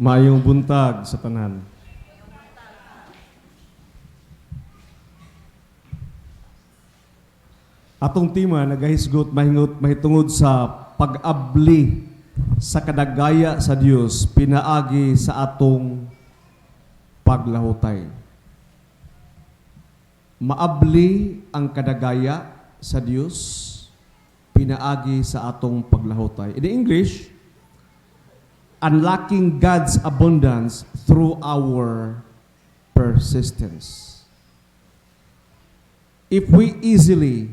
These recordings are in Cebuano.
Maayong buntag sa tanan. Atong tema nagahisgot mahingot mahitungod sa pag-abli sa kadagaya sa Dios pinaagi sa atong paglahutay. Maabli ang kadagaya sa Dios pinaagi sa atong paglahutay. In English, unlocking God's abundance through our persistence. If we easily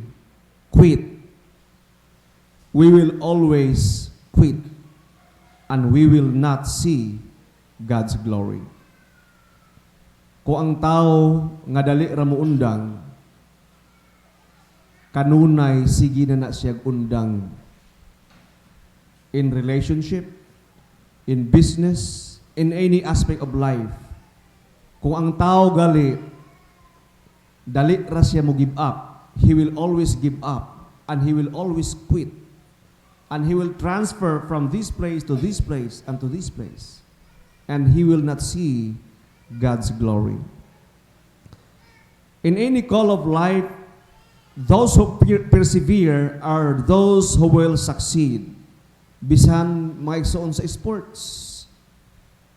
quit, we will always quit and we will not see God's glory. Kung ang tao nga dali ra mo undang, kanunay sige na na siya undang in relationship, in business, in any aspect of life. Kung ang tao gali, dali ra siya mo give up, he will always give up and he will always quit. And he will transfer from this place to this place and to this place. And he will not see God's glory. In any call of life, those who persevere are those who will succeed. Bisan mga igsoon sa sports.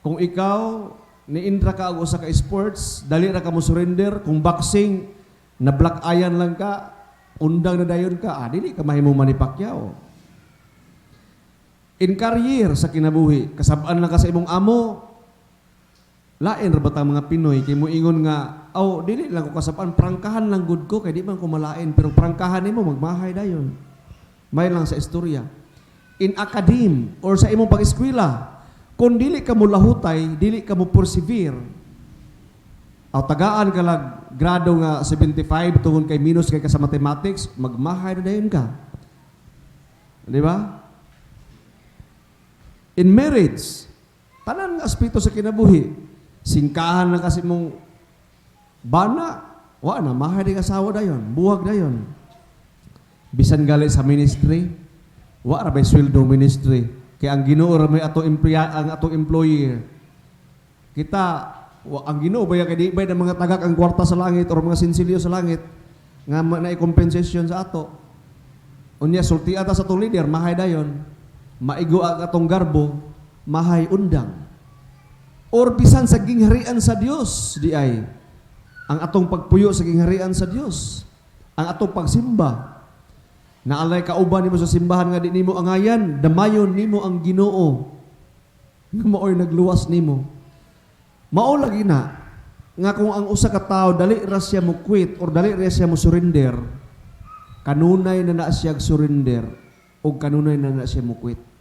Kung ikaw niintra ka og usa ka sports, dali ra ka mo surrender. Kung boxing, na black ayan lang ka, undang na dayon ka, dili ka mahimo Manny Pacquiao. In career sa kinabuhi, kasab-an lang ka sa imong amo, lain ra ba mga Pinoy kay moingon nga, "Oh, dili lang ko kasab-an, prangkahan lang gud ko kay di man ko malain," pero prangkahan nimo, magmahay dayon. May lang sa istorya. In academe or sa imong pag-eskwela, kung dili ka mo lahutay, dili ka mo persevere, aw tagaan ka lag grado nga 75 tungod kay minus kay ka sa mathematics, magmahay na dayon ka. Di ba? In marriage, tanan nga aspeto sa kinabuhi, singkahan lang kasi mong bana, wa na, mahay di asawa dayon, buwag dayon. Bisan gali sa ministry, wa ra bay sweldo ministry. Kay ang Ginoo ra may atong ang atong employer. Kita wa, ang Ginoo ba kay di bay ng mga tagak ang kwarta sa langit or mga sinsilyo sa langit nga naay compensation sa ato. Unya sulti ata sa atong leader, mahay dayon. Maigo ang atong garbo, mahay undang. Or bisan sa gingharian sa Dios di ay ang atong pagpuyo sa gingharian sa Dios, ang atong pagsimba. Naalay kauban nimo sa simbahan nga di nimo angayan, damayon nimo ang Ginoo nga mao'y nagluwas nimo. Mao lagi na nga kung ang usa ka tawo dali ra siya mo quit or dali ra siya mo surrender, kanunay na na siya surrender o kanunay na na siya mo quit.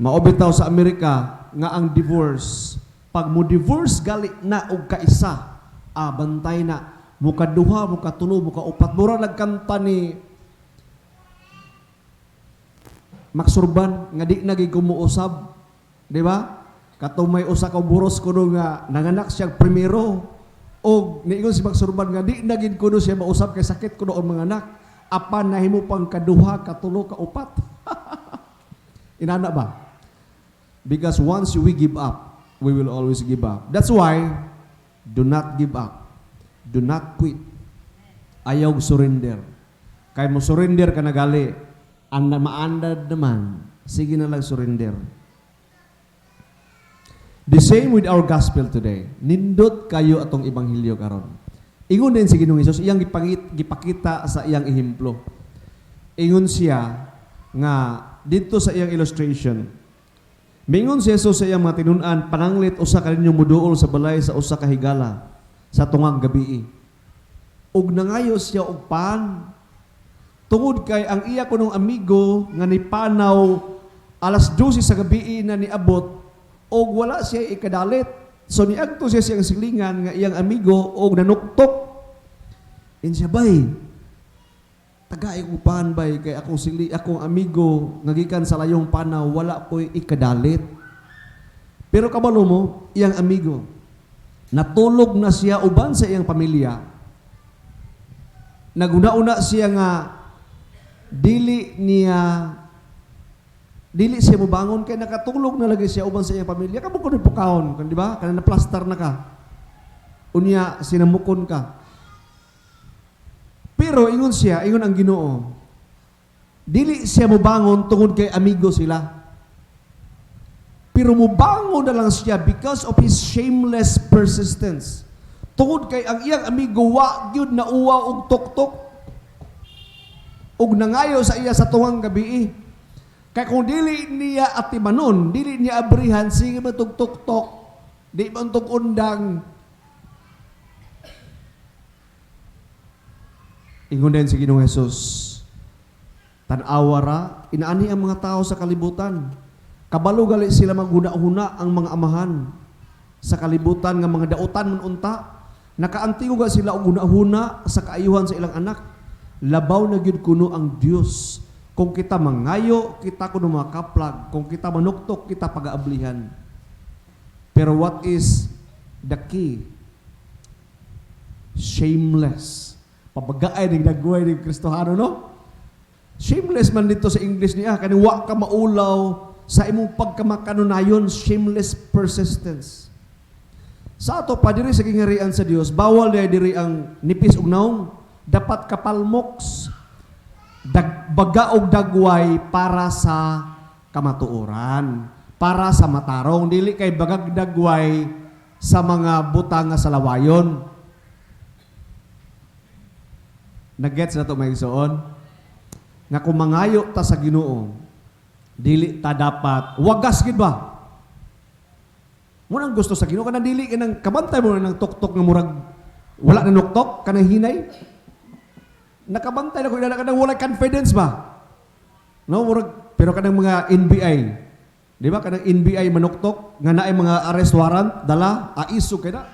Mao bitaw sa Amerika nga ang divorce, pag mo divorce gali na og kaisa, bantay na, mukaduha, mukatulo, mukaupat, mura nagkanta ni Max Surban nga di na gid kumuusab, di ba? Katong may usa ka buros kuno nga nanganak siya primero og niingon si Max Surban nga di na gid kuno siya mausab kay sakit kuno ang mga anak, apan nahimo pang kaduha, katulo, kaupat. Inana ba? Because once we give up, we will always give up. That's why, do not give up. Do not quit. Ayaw surrender. Kay mo surrender ka na gali, anda maandad naman, sige na lang surrender. The same with our gospel today. Nindot kayo atong ebanghelyo karon. Ingon din si Ginoong Hesus, iyang gipakita sa iyang ehemplo. Ingon siya nga dito sa iyang illustration. Mingon si Jesus sa iyang mga tinun-an, "Pananglit usa ka ninyo muduol sa balay sa usa ka higala sa tungang gabii. Ug nangayo siya og pan. Tungod kay ang iya kunong amigo nga nipanaw alas 12 sa gabii na niabot og wala siya ikadalit. So niadto siya siyang silingan nga iyang amigo og nanuktok. In siya, 'Bay, tagay ko pan bay kay akong sili akong amigo nga gikan sa layong panaw, wala ko'y ikadalit.' Pero kabalo mo, iyang amigo natulog na siya uban sa iyang pamilya. Naguna-una siya nga dili niya Dili siya mobangon kay nakatulog na lagi siya uban sa iyang pamilya. Kamo kuno pukahon, kan di ba? Kana na plaster na ka. Unya sinamukon ka. Pero ingon siya, ingon ang Ginoo, dili siya mobangon tungod kay amigo sila. Pero mobangon na lang siya because of his shameless persistence. Tungod kay ang iyang amigo wa gyud na uwa og tuktok ug nangayo sa iya sa tungang gabi. Kay kung dili niya atimanon, dili niya abrihan, sige man tug tuktok, di man tug undang. Ingon din si Ginoong Jesus, tan-awa ra, inaani ang mga tao sa kalibutan. Kabalo gali sila maghuna-huna ang mga amahan sa kalibutan nga mga dautan man unta. Nakaantigo ga sila og huna-huna sa kaayuhan sa ilang anak. Labaw na gyud kuno ang Dios. Kung kita mangayo, kita kuno makaplag. Kung kita manuktok, kita pagaablihan. Pero what is the key? Shameless. Pabagaay ning nagway ning Kristohano, no? Shameless man dito sa English niya. Kani wa ka maulaw sa imong pagkamakanunayon, shameless persistence. Sa ato pa diri sa gingharian sa Dios, bawal na diri ang nipis ug naong, dapat kapalmoks, dag, baga og dagway para sa kamatuoran, para sa matarong, dili kay bagag dagway sa mga butang nga salawayon. Nagets na to, mga igsoon? Nga kung mangayo ta sa Ginoo, dili ta dapat wagas gid ba? Mo nang gusto sa Ginoo kanang dili kanang kabantay mo na ng tuktok nga murag wala na nuktok kanang hinay. Nakabantay na ko ina kanang wala confidence ba? No, murag pero kanang mga NBI. Di ba kanang NBI manuktok nga naay mga arrest warrant dala aiso kay na.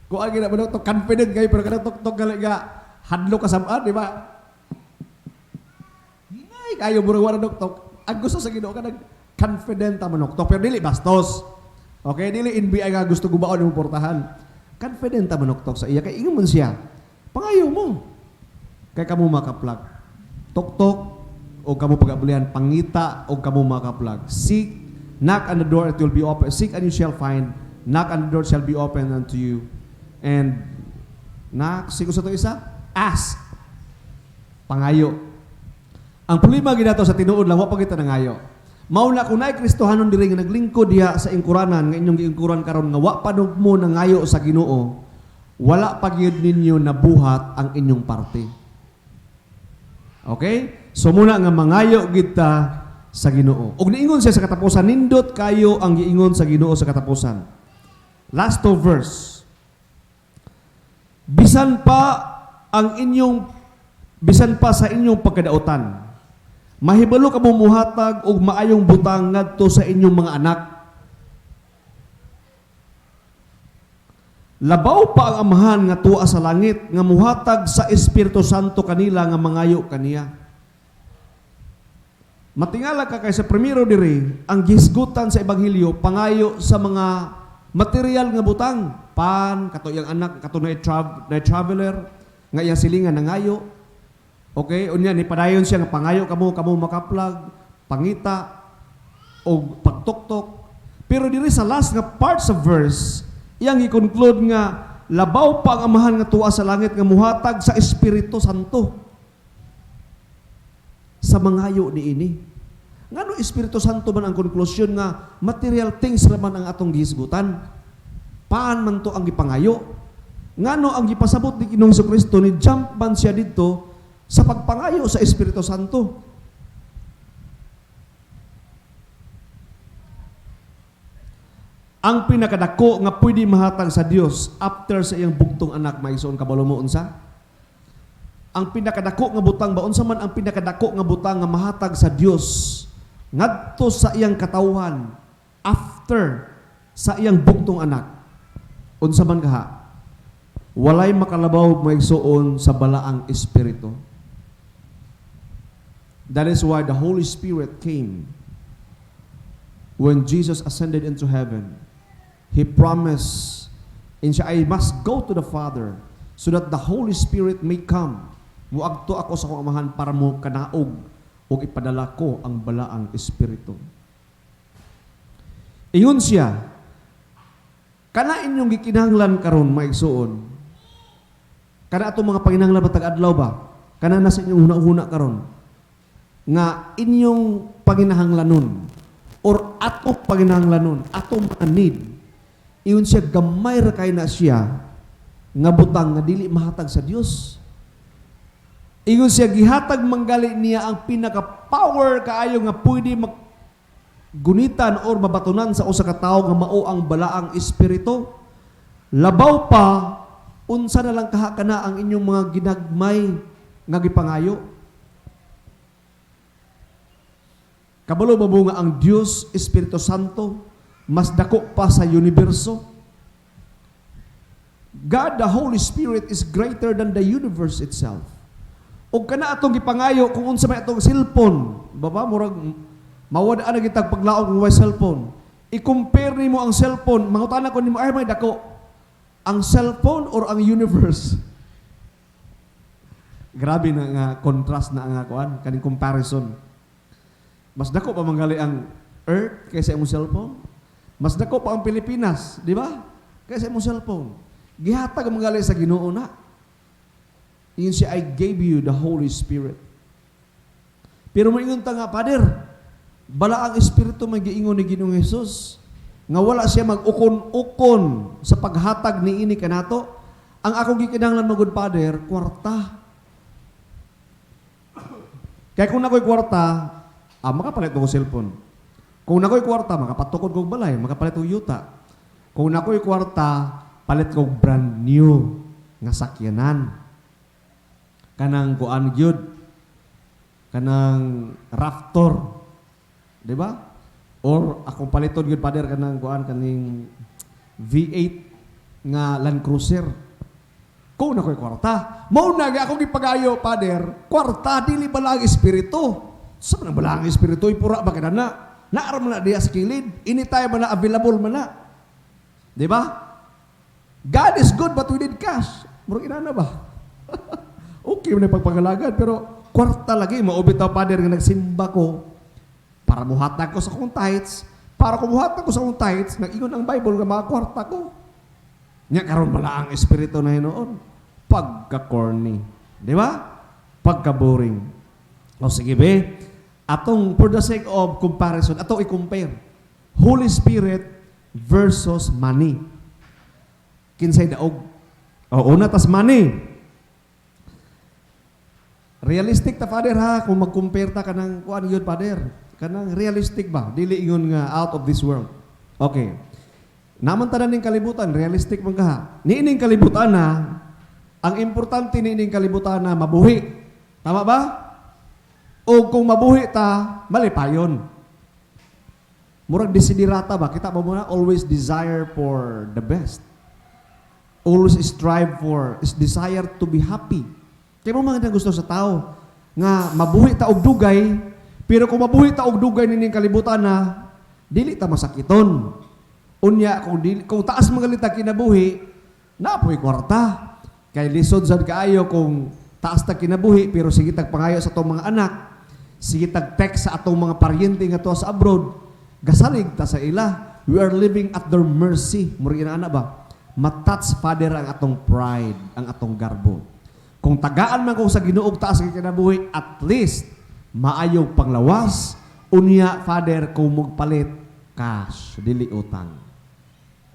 Kung ang gina manuktok confident kayo pero kanang tuktok gali nga hadlok ka samad, di ba? Hinay kayo murag wala nuktok. Ang gusto sa Ginoo kanang confident ta manuktok pero dili bastos. Okay, dili NBI nga gusto gubaon imong portahan. Confident ta manuktok sa iya kay ingon man siya. Pangayo mo. Kay kamo makaplag. Tuktok o kamo pag-ablihan, pangita o kamo makaplag. Seek, knock on the door, it will be open. Seek and you shall find. Knock on the door shall be open unto you. And knock, seek sa to isa, ask. Pangayo. Ang problema ginato sa tinuod lang, wa pa kita nangayo. Mao na kung naay Kristohanon diri nga naglingkod diha sa ingkuranan nga inyong giingkuran karon nga wa pa mo nangayo sa Ginoo, wala pa gyud ninyo nabuhat ang inyong parte. Okay? So muna nga mangayo kita sa Ginoo. Og niingon siya sa katapusan, nindot kayo ang giingon sa Ginoo sa katapusan. Last two verse. Bisan pa ang inyong bisan pa sa inyong pagkadautan, mahibalo ka mo muhatag og maayong butang ngadto sa inyong mga anak. Labaw pa ang Amahan nga tuwa sa langit nga muhatag sa Espiritu Santo kanila nga mangayo kaniya. Matingala ka kay sa primero diri ang gisgutan sa ebanghelyo pangayo sa mga material nga butang, pan kato iyang anak kato na traveler nga iyang silingan nangayo. Okay, unya ni padayon siya nga pangayo kamo kamo makaplag, pangita og pagtuktok. Pero diri sa last nga part sa verse, iyang i-conclude nga labaw pa ang Amahan nga tuwa sa langit nga muhatag sa Espiritu Santo sa mangayo niini. Ngano Espiritu Santo man ang konklusyon nga material things ra man ang atong gihisgutan? Paan man to ang gipangayo? Ngano ang gipasabot ni Ginoong Kristo ni jump man siya didto sa pagpangayo sa Espiritu Santo? Ang pinakadako nga pwede mahatag sa Dios after sa iyang bugtong anak, maigsoon, kabalo mo unsa? Ang pinakadako nga butang ba, unsa man ang pinakadako nga butang nga mahatag sa Dios ngadto sa iyang katawhan after sa iyang bugtong anak? Unsa man kaha? Walay makalabaw, maigsoon, sa balaang espiritu. That is why the Holy Spirit came. When Jesus ascended into heaven, He promised, and siya, "I must go to the Father so that the Holy Spirit may come." Muadto ako sa akong Amahan para mo kanaog ug ipadala ko ang Balaang Espiritu. Ingon siya, kana inyong gikinahanglan karon, mga igsuon. Kana atong mga panginahanglan matag adlaw ba? Kana nasa inyong huna-huna karon nga inyong panginahanglanon or ato panginahanglanon, atong mga need. Ingon siya, gamay ra kay na siya nga butang nga dili mahatag sa Dios. Ingon siya, gihatag manggali niya ang pinaka-power kaayo nga pwede mag gunitan or mabatunan sa usa ka tawo nga mao ang Balaang Espiritu. Labaw pa, unsa na lang kaha kana ang inyong mga ginagmay nga gipangayo. Kabalo ba mo nga ang Dios Espiritu Santo mas dako pa sa universo? God the Holy Spirit is greater than the universe itself. O kana atong gipangayo kung unsa may atong cellphone, baba murag mawad na gitag paglaom kung way cellphone. I-compare nimo ang cellphone, mangutana ko nimo, ay may dako ang cellphone or ang universe? Grabe na nga contrast na nga kuan, kaning comparison. Mas dako pa manggali ang Earth kaysa imong cellphone. Mas dako pa ang Pilipinas, di ba? Kaysa imong cellphone. Gihatag manggali sa Ginoo na. Ingon siya, "I gave you the Holy Spirit." Pero moingon ta nga, "Father, Balaang Espiritu may giingon ni Ginoong Hesus nga wala siya mag-ukon-ukon sa paghatag niini kanato. Ang akong gikinahanglan magud, Father, kwarta. Kaya kung nakoy kwarta, makapalit ko cellphone. Kung nakoy kwarta, makapatukod kog balay, makapalit kog yuta. Kung nakoy kwarta, palit kog brand new nga sakyanan. Kanang kuan gyud, kanang Raptor. Di ba? Or akong paliton gyud, Father, kanang kuan, kaning V8 nga Land Cruiser. Kung nakoy kwarta, mao na nga akong gipagayo, Father, kwarta, dili Balaang Espiritu. Sa man ang Balaang Espiritu, ipura ba kada na? Naa ra man na diya sa kilid, anytime man na available man na. Di ba? God is good, but we need cash. Murag inana ba? Okay man yung pagpagalagad, pero kwarta lagi. Mao bitaw, Father, nga nagsimba ko para muhatag ko sa akong tithes, para kung muhatag ko sa akong tithes, nag-ingon ang Bible nga mga kwarta ko. Nya karon Balaang Espiritu na hinuon. Pagka-corny. Di ba? Pagka-boring. O sige be, atong for the sake of comparison, atong i-compare. Holy Spirit versus money. Kinsay daog? O una tas money. Realistic ta, Father, ha, kung mag-compare ta kanang kuan yun, Father. Kanang realistic ba? Dili ingon nga out of this world. Okay. Naman tanan ning kalibutan, realistic man ka. Niining kalibutan na, ang importante niining kalibutan na mabuhi. Tama ba? O kung mabuhi ta, malipayon. Murag desiderata ba? Kita ba mo na always desire for the best. Always strive for, is desire to be happy. Kaya mo mga gusto sa tao nga mabuhi ta og dugay, pero kung mabuhi ta og dugay nining kalibutan na, dili ta masakiton. Unya kung dili, kung taas mga lita kinabuhi, napoy kwarta. Kay lisod sad kaayo kung taas ta kinabuhi pero sige tag pangayo sa atong mga anak, sige tag text sa atong mga paryente nga tuwa sa abroad, gasalig ta sa ila. We are living at their mercy. Murag ana ba? Ma-touch, Father, ang atong pride, ang atong garbo. Kung tagaan man ko sa Ginoo og taas nga kinabuhi, at least maayog panglawas. Unya, Father, kung magpalit, cash, dili utang.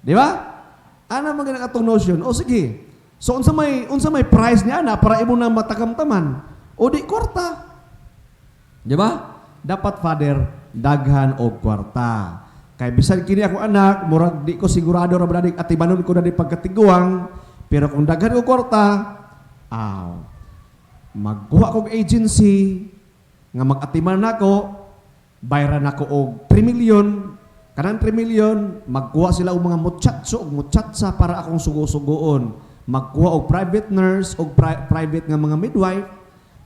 Di ba? Ana man ganang atong notion. O sige. So unsa may price niya na para imo na matakamtaman? O di kwarta. Di ba? Dapat, Father, daghan og kwarta. Kay bisan kini ako anak, murag di ko sigurado ra ba atimanon ko na di pagkatiguang, pero kung daghan og kwarta, aw, magkuha kog agency nga mag-atiman nako, bayaran nako og 3 million, kanang 3 million, magkuha sila og mga muchacho og muchatsa para akong sugo-sugoon. Magkuha og private nurse og private nga mga midwife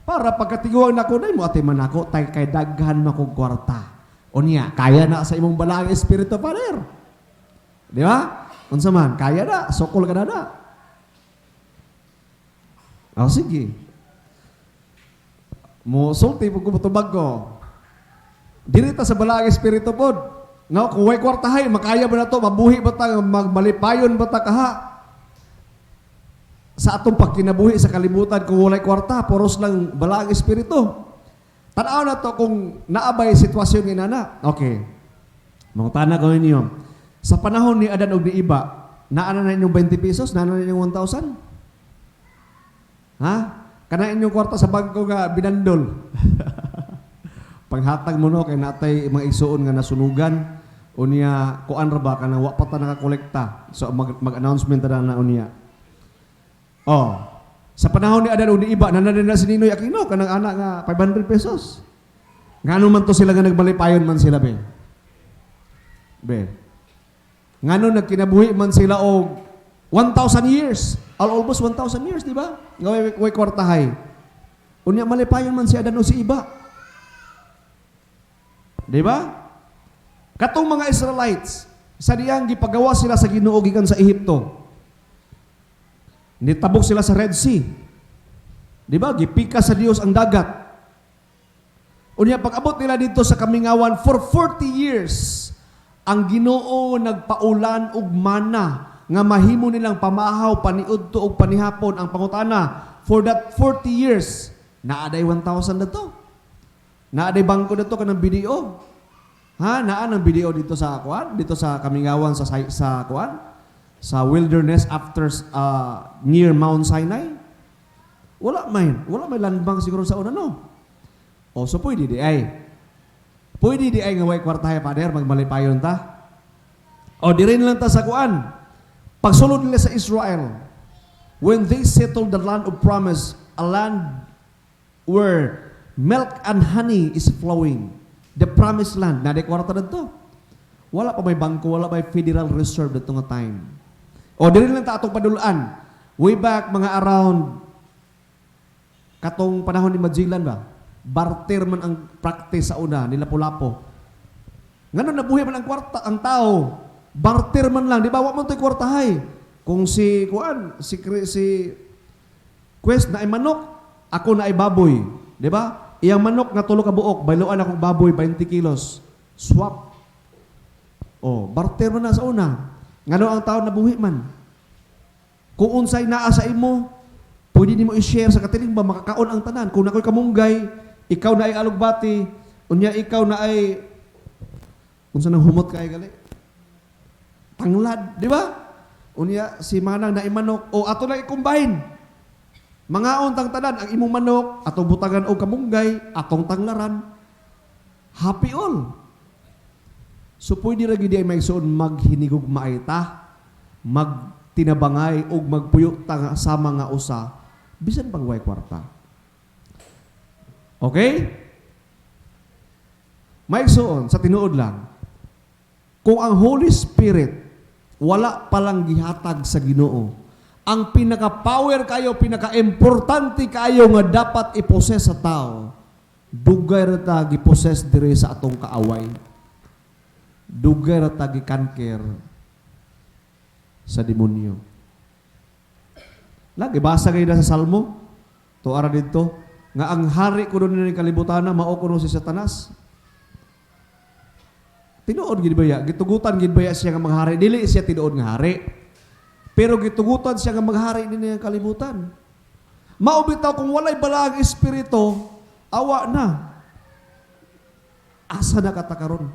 para pagkatiguang nako na mo atiman nako tay kay daghan man kog kwarta. Unya, kaya na sa imong Balaang Espiritu, Father. Di ba? Unsa man, kaya na, sukol ka na na. O sige. Mo sulti pud ko, motubag ko. Dili ta sa balaang espiritu pod. No, kung way kwartahay, makaya ba na to, mabuhi ba ta, magmalipayon ba ta kaha? Sa atong pagkinabuhi sa kalibutan kung walay kwarta, puros lang balaang espiritu. Tanaw na to kung naabay sitwasyon nga nana. Okay. Mangutana ko ninyo. Sa panahon ni Adan ug ni Iba, naa na inyong 20 pesos, naa na inyong 1,000? Ha? Kana inyong kwarta sa bangko nga binandol. Panghatag mo, no, kay natay mga igsuon nga nasunugan unya kuan ra ba, kanang wa pa ta nakakolekta. So mag-announcement na na unya. Oh. Sa panahon ni Adan ug ni Iba, naa na si Ninoy Aquino kanang anak nga 500 pesos. Ngano man to sila nga nagmalipayon man sila, be? Be. Ngano nagkinabuhi man sila og 1,000 years? Almost 1,000 years, di ba? Nga way kwartahay. Unya malipayon man si Adan o si Iba. Di ba? Katong mga Israelites, sa diyang gipagawa sila sa Ginoo gikan sa Ehipto. Nitabok sila sa Red Sea. Di ba? Gipika sa Dios ang dagat. Unya pag-abot nila dito sa kamingawan for 40 years, ang Ginoo nagpaulan og mana nga mahimo nilang pamahaw paniudto og panihapon. Ang pangutana, for that 40 years, naa day 1,000 na to? Naa day bangko na to kanang BDO? Ha, naa ng BDO dito sa kuan, dito sa kamingawan sa kuan, sa wilderness after near Mount Sinai? Wala man. Wala may land bank siguro sa una, no. O so pwede di ay. Pwede di ay nga way kwartahay, Father, magmalipayon ta. O diri na lang ta sa kuan. Pagsulod nila sa Israel, when they settled the land of promise, a land where milk and honey is flowing, the promised land, naa day kwarta didto? Wala pa may bangko, wala pa may Federal Reserve didto nga time. O diri lang ta atong padulaan. Way back mga around katong panahon ni Magellan ba? Barter man ang practice sa una nila Lapu-Lapu. Ngano nabuhi man ang kwarta ang tao? Barter man lang, di ba? Wa man to'y kwartahay. Kung si kuan, si Quest naay manok, ako naay baboy, di ba? Iyang manok nga 3 ka buok, bayloan akong baboy 20 kilos. Swap. Oh, barter man na sa una. Ngano ang tao nabuhi man? Kung unsay naa sa imo, pwede nimo i-share sa katiling ba, makakaon ang tanan. Kung nakoy kamunggay, ikaw naay alugbati, unya ikaw naay unsa nang humot kay gali? Tanglad, di ba? Unya si Manang naay manok o ato lang i-combine. Mangaon tang tanan ang imong manok, atong butagan og kamunggay, atong tanglaran. Happy all. So pwede ra gid ay maigsoon maghinigugmaay ta, magtinabangay og magpuyo ta nga sama nga usa bisan pang way kwarta. Okay? Maigsoon, sa tinuod lang, kung ang Holy Spirit wala palang gihatag sa Ginoo, ang pinaka-power kayo, pinaka-importante kayo nga dapat i-possess sa tao, dugay ra ta gi-possess diri sa atong kaaway. Dugay ra ta gi-conquer sa demonyo. Lagi basa kayo na sa Salmo, to ara dito, nga ang hari kuno ni kalibutan mao kuno si Satanas. Tinuod gid ba ya? Gitugutan gid ba ya siya nga maghari? Dili siya tinuod nga hari. Pero gitugutan siya nga maghari nini ang kalibutan. Mao bitaw kung walay balaang espiritu, awa na. Asa na kata karon?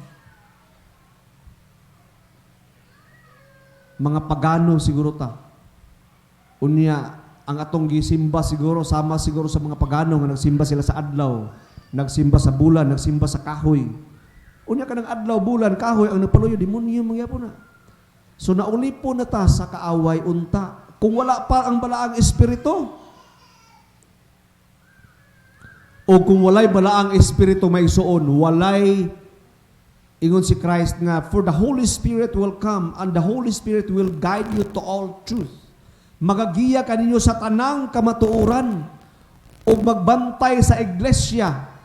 Mga pagano siguro ta. Unya, ang atong gisimba siguro, sama siguro sa mga pagano nga nagsimba sila sa adlaw, nagsimba sa bulan, nagsimba sa kahoy. Unya kanang adlaw, bulan, kahoy, ang nagpaluyo, demonyo mangyapon na. So naulipon na ta sa kaaway unta. Kung wala pa ang balaang espiritu, o kung walay balaang espiritu, may suon, walay ingon si Christ nga, "For the Holy Spirit will come and the Holy Spirit will guide you to all truth." Magagiya kaninyo sa tanang kamatuoran ug magbantay sa iglesia.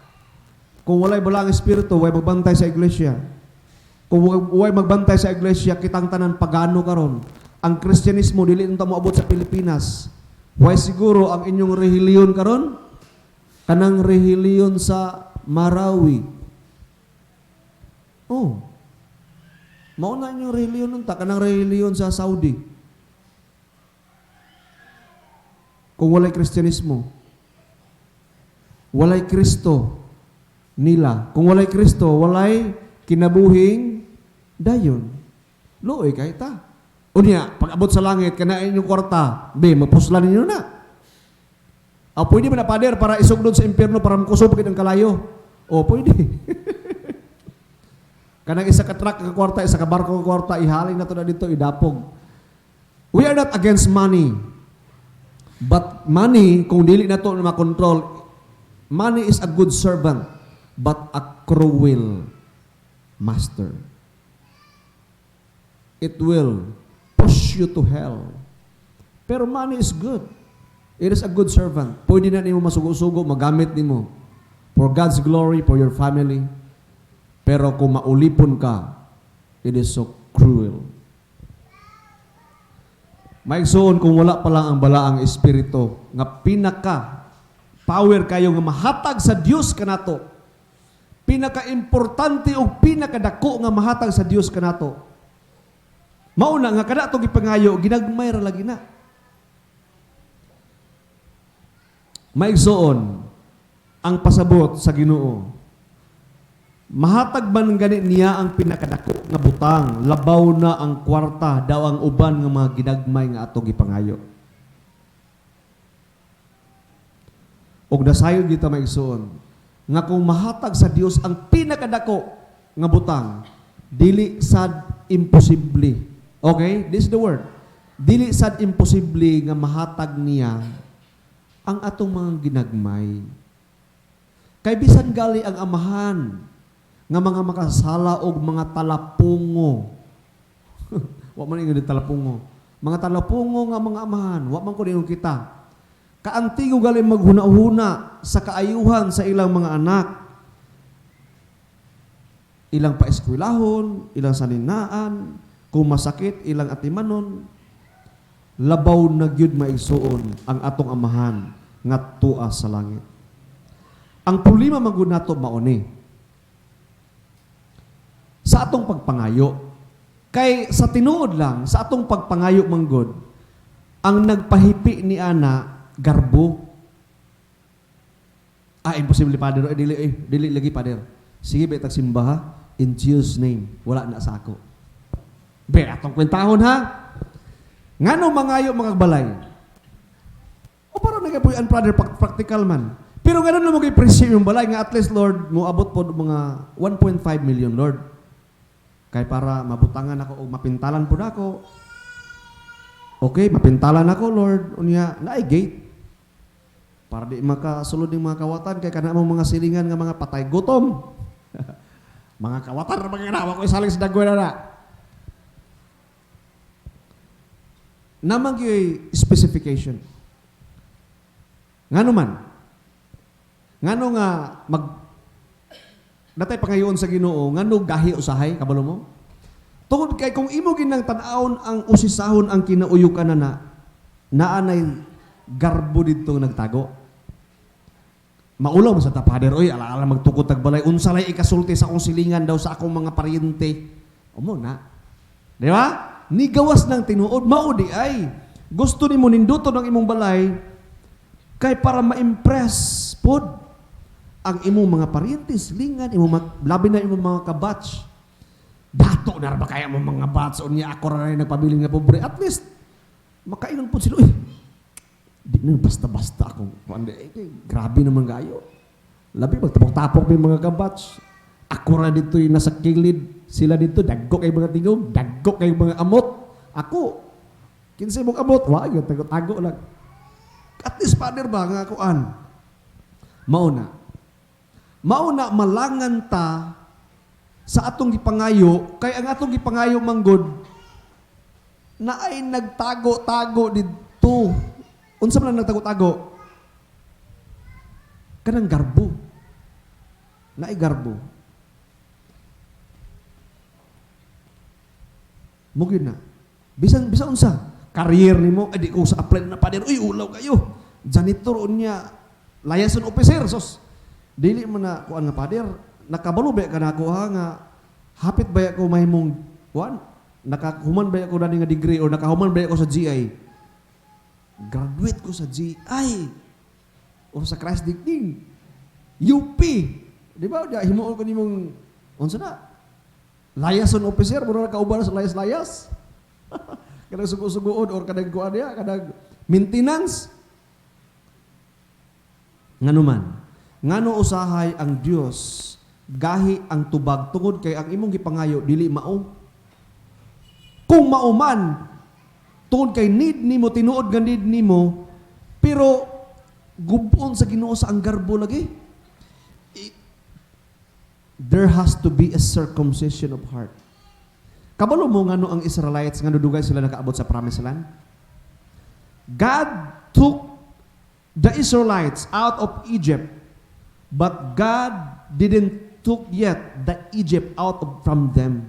Kung walay balaang espiritu, way magbantay sa iglesia. Kung way magbantay sa iglesia, kitang tanan pagano karon. Ang Kristyanismo dili unta moabot sa Pilipinas. Way siguro ang inyong relihiyon karon. Kanang relihiyon sa Marawi. Oh. Mao na inyong relihiyon unta, kanang relihiyon sa Saudi. Kung walay Kristyanismo, walay Kristo nila. Kung walay Kristo, walay kinabuhing dayon. Luoy kay ta. Unya, pag abot sa langit, kana inyong kwarta, be, mapuslan ninyo na. Ah, pwede ba na, Pader, para isugdod sa impyerno para makusog ang kalayo? O, pwede. Kanang isa ka truck ka kwarta, isa ka barko ka kwarta, ihalin na to na dito, idapog. We are not against money. But money, kung dili na to na makontrol, money is a good servant, but a cruel master. It will push you to hell. Pero money is good. It is a good servant. Pwede na nimo masugo-sugo, magamit nimo for God's glory, for your family. Pero kung maulipon ka, it is so cruel. Maigsoon, kung wala pa lang ang balaang espiritu nga pinaka power kayo nga mahatag sa Dios kanato. Pinaka-importante o pinakadako nga mahatag sa Dios kanato. Mauna nga kada atong gipangayo, ginagmay ra lagi na. Maigsoon, ang pasabot sa Ginoo, mahatag man gani niya ang pinakadako nga butang, labaw na ang kwarta daw ang uban nga mga ginagmay nga atong gipangayo. Og nasayon kita, maigsoon, nga kung mahatag sa Dios ang pinakadako nga butang, dili sad imposible. Okay? This is the word. Dili sad imposible nga mahatag niya ang atong mga ginagmay. Kay bisan gali ang amahan nga mga makasala og mga talapungo. Wa man ingon talapungo. Mga talapungo nga mga amahan, wa man ko ningon kita. Kaantigo gali maghuna-huna sa kaayuhan sa ilang mga anak. Ilang paeskwelahon, ilang saninaan, kung masakit, ilang atimanon. Labaw na gyud maigsuon ang atong amahan nga tua sa langit. Ang problema man gud nato mauni sa atong pagpangayo. Kay sa tinuod lang, sa atong pagpangayo manggod, ang nagpahipi ni ana garbo. Ah, imposible, Father. Eh, dili, eh, dili lagi, Father. Sige, be, tagsimba ha. In Jesus' name, wala na sa ako. Be, atong kwentahon ha. Ngano mangayo mga balay? O parang nagapuy-an, brother, practical man. Pero ngano na mo appreciate yung balay nga at least, Lord, mo abot po mga 1.5 million, Lord. Kay para mabutangan ako o mapintalan po na ako. Okay, mapintalan ako, Lord. Unya, naay gate. Para di makasulod yung mga kawatan kay kana mong mga silingan nga mga patay gutom. Mga kawatan ra mga na, ko isaling sa dagway na na. Namang gyud specification. Ngano man? Ngano nga mag natay pangayoon sa Ginoo, ngano gahi usahay kabalo mo? Tungod kay kung imo ginang tan-awon ang usisahon ang kinauyukan na naa nay garbo didto nagtago. Maulaw man sa ta, Father, oy, ala-ala magtukod tag balay, unsa lay ikasulti sa akong silingan daw sa akong mga paryente. Umo na. Di ba? Nigawas ng tinuod, mao di ay. Gusto nimo ninduto ng imong balay kay para ma-impress pod ang imong mga paryente, silingan, imong labi na imong mga kabatch. Dato na ra ba kaya mo mga batch unya ako ra rin nagpabilin nga pobre. At least makainan pod sila. Uy, di na basta-basta akong kuan eh, grabe naman kayo. Labi magtapok-tapok may mga kabatch. Ako ra dito yung nasa kilid, sila dito dagko kay mga tingog, dagko kay mga amot. Ako kinsay mong amot, wa gyud tago-tago lang. At least, Father, ba nga kuan. Mauna. Mauna malangan ta sa atong gipangayo kay ang atong gipangayo manggod na ay nagtago-tago didto. Unsa man ang nagtago-tago? Kanang garbo. Naay garbo. Mugid na. Bisan bisan unsa, career nimo ay di ko sa apply na, Father. Uy, ulaw kayo. Janitor unya. Liaison officer, sos. Dili man na kuan nga pader, nakabalo ba ka nako ha nga hapit ba ko mahimong kuan? Nakahuman ba ko dani nga degree or nakahuman ba ko sa GI? Graduate ko sa GI o sa Christ the King. UP. Di ba? Di, himuon ko nimong unsa na? Liaison officer, mura kauban sa layas-layas. Kanang sugo-sugoon or kanang kuan niya, kanang maintenance. Ngano man, ngano usahay ang Dios gahi ang tubag tungod kay ang imong gipangayo dili mao. Kung mao man, tungod kay need nimo, tinuod nga need nimo, pero gubon sa Ginoo sa anggarbo lagi. There has to be a circumcision of heart. Kabalo mo ngano ang Israelites, ngano dugay sila nakaabot sa promised land? God took the Israelites out of Egypt, but God didn't took yet the Egypt out of from them.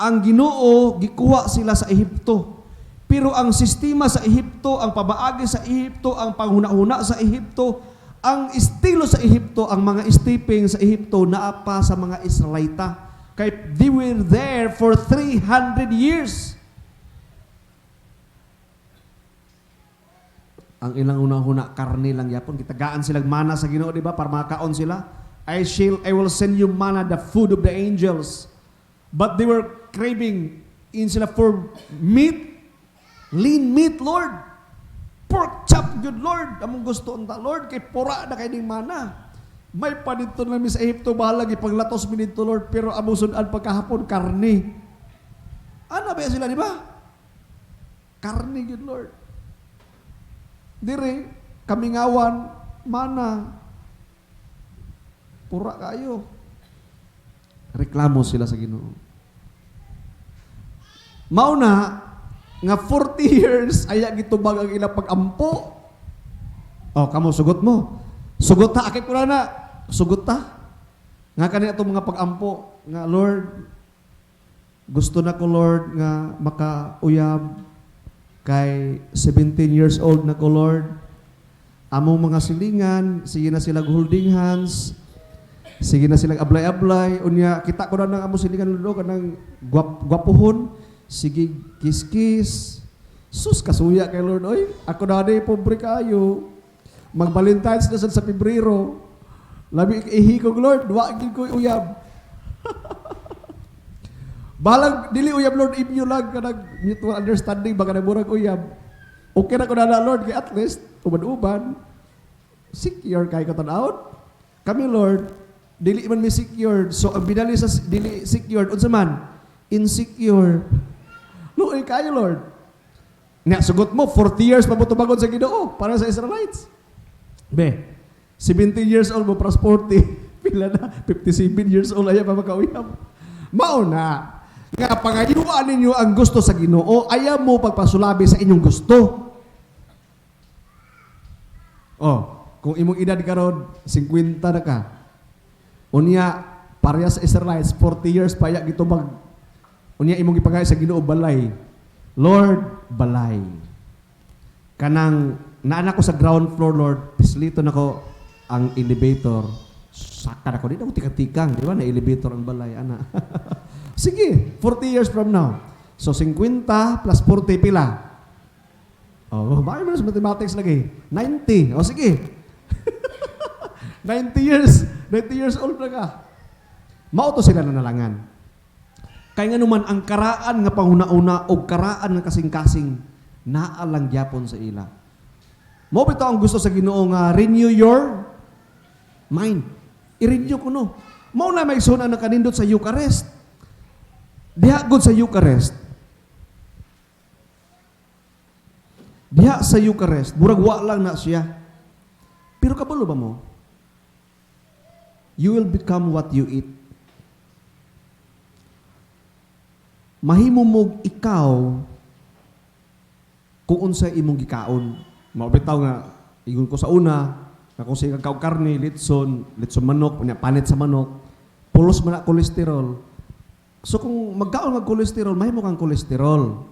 Ang Ginoo gikuha sila sa Ehipto. Pero ang sistema sa Ehipto, ang pabaagi sa Ehipto, ang panghuna-huna sa Ehipto, ang estilo sa Ehipto, ang mga stepping sa Ehipto naa pa sa mga Israelita. Kay they were there for 300 years. Ang ilang una-huna karne lang yapon, gitagaan silang mana sa Ginoo, di ba? Para makaon sila. I will send you manna, the food of the angels. But they were craving in sila for meat, lean meat, Lord. Pork chop, good Lord. Among gusto unta, Lord, kay pura na kay ning mana. May panito na mi sa Ehipto, bahalag ipanglatos mi didto, Lord, pero among sudan pagkahapon, karne. Ano ba sila, di ba? Karne, good Lord. Dire, kamingawan, mana. Pura kayo. Reklamo sila sa Ginoo. Mao na nga 40 years aya gitubag ang ilang pag-ampo. Oh, kamo sugot mo. Sugot ta akit ko na na. Sugot ta. Nga kani atong mga pag-ampo nga, "Lord, gusto na ko, Lord, nga makauyab kay 17 years old na ko, Lord. Among mga silingan, sige na sila holding hands. Sige na sila ablay-ablay. Unya kita ko na nang among silingan, Lord, kanang gwapuhon. Sige kiss-kiss. Sus, kasuya kay Lord. Oy, ako na di pobre kayo. Mag Valentine's na sad sa Pebrero. Labi ihikog, Lord, wa gid ko uyab." Bahalag dili uyab, Lord, inyo lang kanang mutual understanding ba, kanang murag uyab. Okay na ko na, Lord, kay at least uban-uban secure kay ko tan-awon. Kami, Lord, dili man mi secured. So ang binali sa dili secured unsa man? Insecure. Luoy kayo, Lord. Nga sugot mo, 40 years pa mo tubagon sa Ginoo para sa Israelites. Be, 17 years old mo plus 40, pila na? 57 years old ayaw pa makauyab. Mao na nga pangayuan ninyo ang gusto sa Ginoo, ayaw mo pagpasulabi sa inyong gusto. Oh, kung imong edad karon 50 na ka. Unya pareha sa Israelites, 40 years pa ya gitubag. Unya imong gipangayo sa Ginoo balay. "Lord, balay. Kanang naa ko sa ground floor, Lord, pislito nako ang elevator. Saka na ko, di na ko tikang-tikang, di ba? Na elevator ang balay, ana." Sige, 40 years from now. So, 50 plus 40, pila? Oh, bakit mo na sa mathematics lagi? 90. O sige. 90 years. 90 years old na ka. Mao to sila nanalangan. Kay nga naman ang karaan nga panghuna-una o karaan nga kasing-kasing naa lang gyapon sa ila. Mao bitaw ang gusto sa Ginoo nga renew your mind. I-renew ko no. Mao na may ang nakanindot sa Eucharist. Diha gud sa Eucharist. Diha sa Eucharist, murag wa lang na siya. Pero kabalo ba mo? You will become what you eat. Mahimo mo ikaw kung unsay imong gikaon. Mao bitaw nga ingon ko sa una, nga kung sige kang karne, litson, litson manok, unya panit sa manok, pulos man na kolesterol. So kung magkaon nga kolesterol, mahimo kang kolesterol.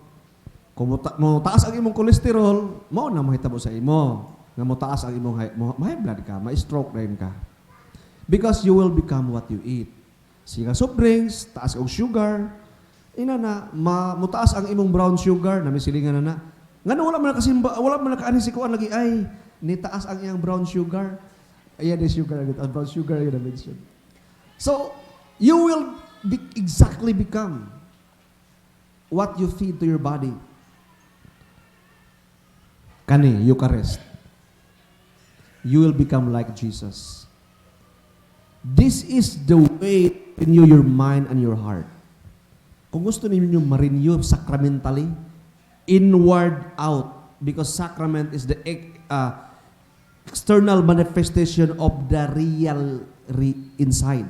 Kung mo taas ang imong kolesterol, mao na mahitabo sa imo. Nga motaas ang imong high, high blood ka, ma-stroke na ka. Because you will become what you eat. Sige soft drinks, taas og sugar, ina na, mutaas ang imong brown sugar, na may silingan na na. Ngano wala man nakasimba, wala man nakaani si kuan lagi ay nitaas ang iyang brown sugar. Ayan the sugar, ang brown sugar yun na mention. So, you will exactly become what you feed to your body. Kani, Eucharist. You will become like Jesus. This is the way to renew your mind and your heart. Kung gusto ninyo ma-renew sacramentally, inward out, because sacrament is the external manifestation of the real inside.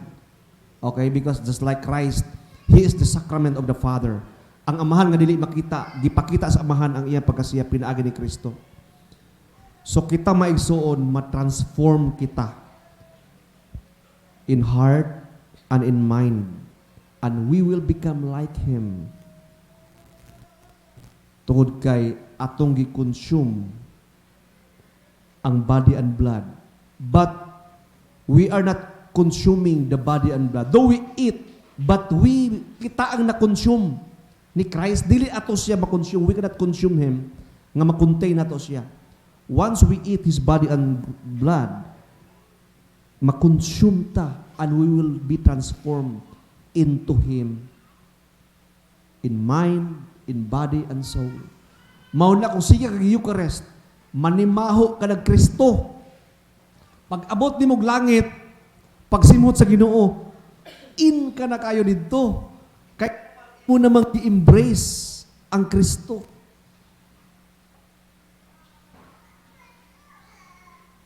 Okay? Because just like Christ, He is the sacrament of the Father. Ang Amahan nga dili makita, gipakita sa Amahan ang iyang pagkasiya pinaagi ni Kristo. So kita, maigsuon, ma-transform kita in heart and in mind. And we will become like Him. Tungod kay atong gi-consume ang body and blood. But we are not consuming the body and blood. Though we eat, but we, kita ang na-consume ni Christ. Dili ato siya ma-consume. We cannot consume Him nga ma-contain nato siya. Once we eat His body and blood, ma-consume ta and we will be transformed into Him in mind, in body, and soul. Mao na kung sige kag Eucharist, manimaho ka nag Kristo. Pag abot nimo og langit, pagsimhot sa Ginoo, in ka na kayo didto. Kay mo namang i-embrace ang Kristo.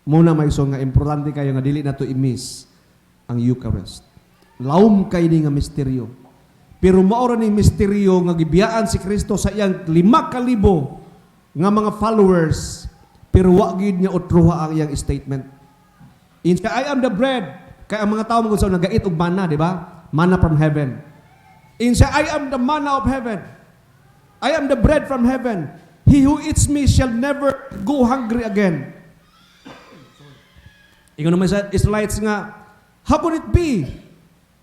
Muna may nga importante kayo nga dili nato i-miss ang Eucharist. Lawom kay ni nga misteryo. Pero mao ra ni misteryo nga gibiyaan si Kristo sa iyang 5,000 nga mga followers, pero wa gyud niya otruha ang iyang statement. In "I am the bread." Kay ang mga tao mga sa nagait og manna, di ba? Manna from heaven. In siya, "I am the manna of heaven. I am the bread from heaven. He who eats me shall never go hungry again." Ingon naman sa Israelites nga, "How could it be?"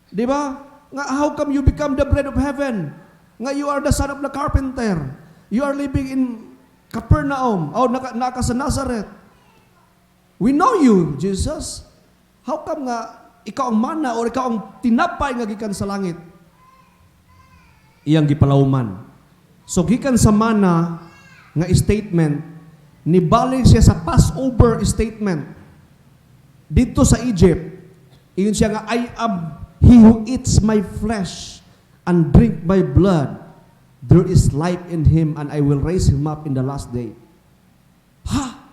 Di ba? Nga, "How come you become the bread of heaven? Nga you are the son of the carpenter. You are living in Capernaum. Oh, naka sa Nazareth. We know you, Jesus. How come nga ikaw ang mana or ikaw ang tinapay nga gikan sa langit?" Iyang gipalawman. So gikan sa mana nga statement, nibalik siya sa Passover statement. Dito sa Egypt, ingon siya nga, "I am he who eats my flesh and drink my blood. There is life in him and I will raise him up in the last day." Ha?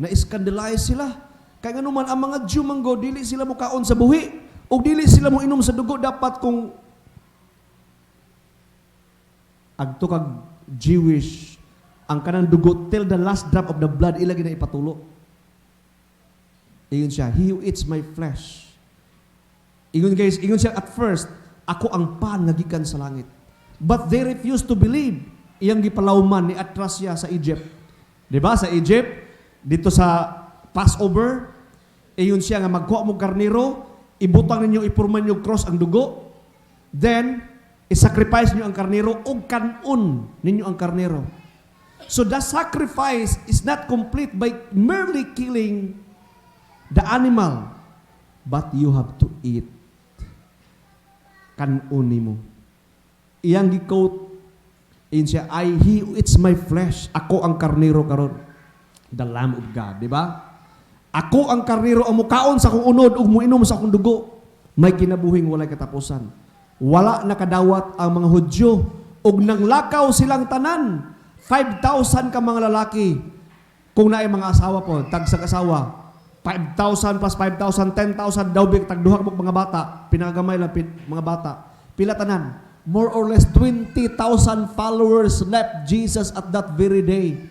Na-scandalize sila. Kaya nga naman, ang mga Jew manggo, dili sila mukaon sa buhi. O dili sila mo inom sa dugo. Dapat kung agto kag Jewish, ang kanang dugo till the last drop of the blood ila na ipatulo. Ingon siya, "He who eats my flesh." Ingon guys, ingon siya at first, "Ako ang pan nga gikan sa langit." But they refused to believe. Iyang gipalawman ni atras siya sa Egypt. 'Di ba? Sa Egypt, dito sa Passover, ingon siya nga magkuha mo karnero, ibutang ninyo, ipurman niyo cross ang dugo. Then, i-sacrifice niyo ang karnero ug kan-on ninyo ang karnero. So the sacrifice is not complete by merely killing the animal, but you have to eat. Kan-on nimo. Iyang gi-quote in siya, "I, he who eats my flesh, ako ang karnero karon." The Lamb of God, di ba? "Ako ang karnero ang mukaon sa akong unod ug muinom sa akong dugo. May kinabuhing walay katapusan." Wala nakadawat ang mga Hudyo ug nanglakaw silang tanan. 5,000 ka mga lalaki. Kung naay mga asawa po, tagsag asawa, 5,000 plus 5,000, 10,000 daw big tagduha ka mga bata, pinagamay lang mga bata. Pila tanan? More or less 20,000 followers left Jesus at that very day.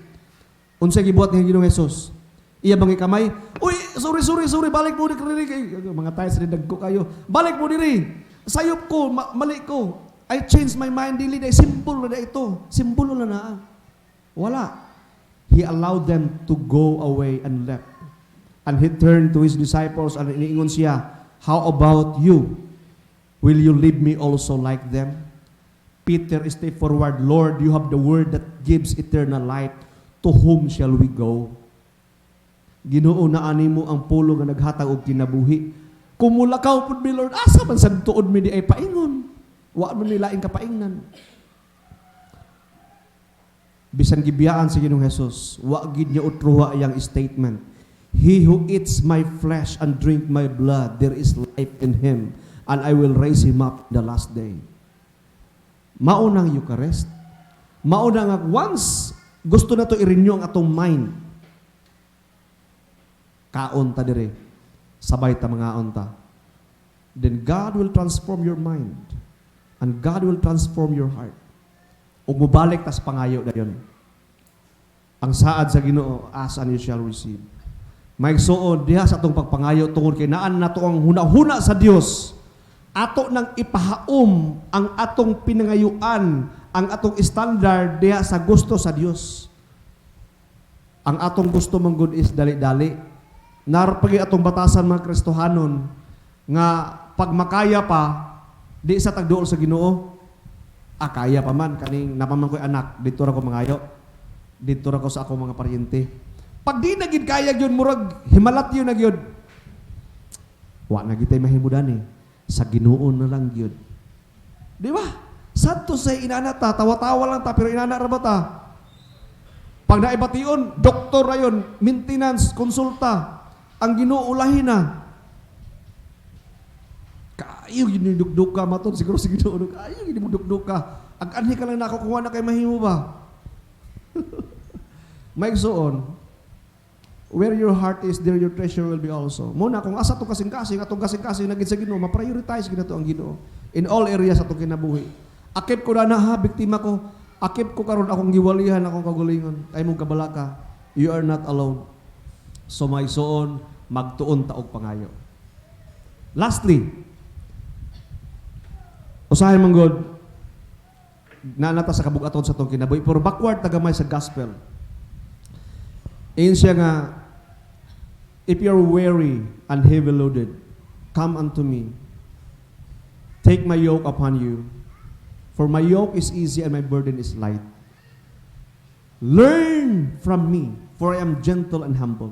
Unsa gibuhat ni Ginoong Jesus? Iya bang ikamay? "Uy, sorry, sorry, sorry, balik mo diri." Mga tayo sa dagko kayo. "Balik mo diri. Sayop ko, mali ko. I changed my mind, dili na symbol na ito. Simbolo na naa." Wala. He allowed them to go away and left. And he turned to his disciples and iniingon siya, "How about you? Will you leave me also like them?" Peter stepped forward, "Lord, you have the word that gives eternal life. To whom shall we go?" Ginoo, naa nimo ang pulong nga naghatag og kinabuhi. Kung mulakaw pud mi, Lord, asa man sad tuod mi diay paingon? Wa man mi laing kapaingnan. Bisan gibiyaan si Ginoong Jesus, wa gid niya utruha iyang statement. "He who eats my flesh and drink my blood, there is life in him, and I will raise him up the last day." Mao nang Eucharist. Mao na nga once gusto na to i-renew ang atong mind. Kaon ta dire. Sabay ta mangaon ta. Then God will transform your mind. And God will transform your heart. Ug mobalik tas pangayo dayon. Ang saad sa Ginoo, "Ask and you shall receive." May suod diha sa atong pagpangayo tungod kay naan nato ang huna-huna sa Dios. Ato nang ipahaom ang atong pinangayuan, ang atong standard diha sa gusto sa Dios. Ang atong gusto man gud is dali-dali. Narpagi atong batasan, mga Kristohanon, nga pag makaya pa di sa tagduol sa Ginoo. Ah, kaya pa man kaning napaman ko'y anak dito ra ko mangayo. Dito ra ko sa akong mga paryente. Pag di na gid kaya gyud, murag himalat yun na gyud. Wa na gitay mahimudan eh. Sa Ginoo na lang gyud. Di ba? Santo say inana ta, tawa-tawa lang ta, pero inana ra ba ta? Pag naibation, doktor rayon, maintenance, konsulta. Ang Ginoo ulahin na. Kayo gini dukduk ka maton siguro sa Ginoo. Kayo gini mo dukduk ka. Ang anhi ka lang nako kung na kay mahimo ba. May igsuon, where your heart is, there your treasure will be also. Muna, kung asa itong kasing-kasing, atong kasing-kasing naging sa Ginoo, ma-prioritize gina to ang Ginoo in all areas atong kinabuhi. Akip ko na ha, biktima ko. Akip ko karon akong giwalihan akong kagulingon. Ay mong kabalaka, you are not alone. So may suon, magtuon ta og pangayo. Lastly, usahay man God, na nata sa kabugaton sa atong kinabuhi, pero backward tagamay sa gospel. Ingon siya nga, "If you're weary and heavy loaded, come unto me. Take my yoke upon you, for my yoke is easy and my burden is light. Learn from me, for I am gentle and humble."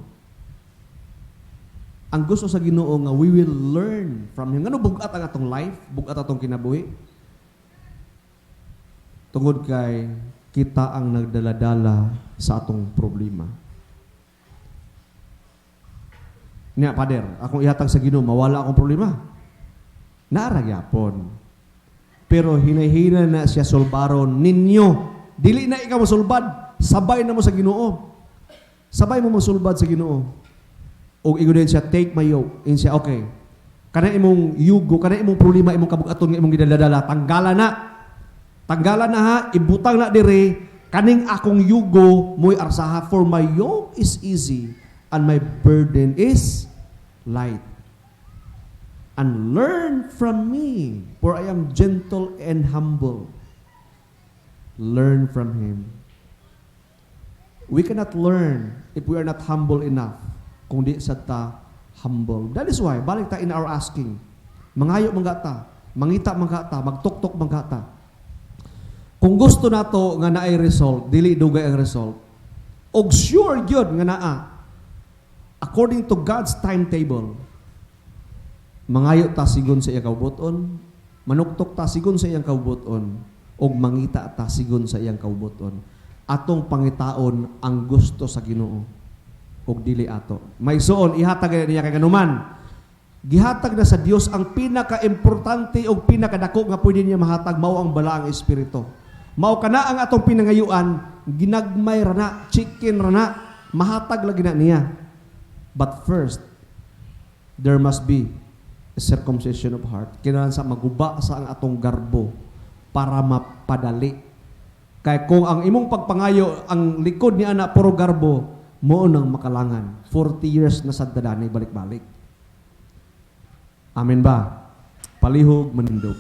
Ang gusto sa Ginoo nga we will learn from Him. Ngano bugat ang atong life, bugat atong kinabuhi? Tungod kay kita ang nagdaladala sa atong problema. Niya, Pader, akong ihatag sa Ginoo, mawala akong problema. Naara gyapon. Pero hinahina na siya sulbaron ninyo. Dili na ikaw mosulbad, sabay na mo sa Ginoo. Sabay mo mosulbad sa Ginoo. Og ingon din siya, "Take my yoke." Ingon siya, "Okay. Kana imong yugo, kana imong problema, imong kabugaton nga imong gidaladala, tanggala na. Tanggala na ha, ibutang na dire, kaning akong yugo mo'y arsaha, for my yoke is easy and my burden is light. And learn from me, for I am gentle and humble." Learn from Him. We cannot learn if we are not humble enough. Kung di sa ta humble. That is why, balik ta in our asking. Mangayo man ta, mangita man ta, magtuktok man ta. Kung gusto nato nga naay result, dili dugay ang result. Og sure gyud nga naa. According to God's timetable, mangayo ta sigon sa iyang kaubuton, manuktok ta sigon sa iyang kaubuton, ug mangita ta sigon sa iyang kaubuton. Atong pangitaon ang gusto sa Ginoo ug dili ato. May suon ihatag niya kay kanuman. Gihatag na sa Dios ang pinaka-importante ug pinakadako nga pwede niya mahatag, mao ang Balaang Espiritu. Mao kana ang atong pinangayuan, ginagmay ra na, chicken ra na, mahatag lagi na niya. But first, there must be a circumcision of heart. Kinahanglan sa maguba sa ang atong garbo para mapadali. Kay kung ang imong pagpangayo, ang likod ni ana puro garbo, mo nang makalangan. 40 years na sad balik-balik. Amen ba? Palihog manindog.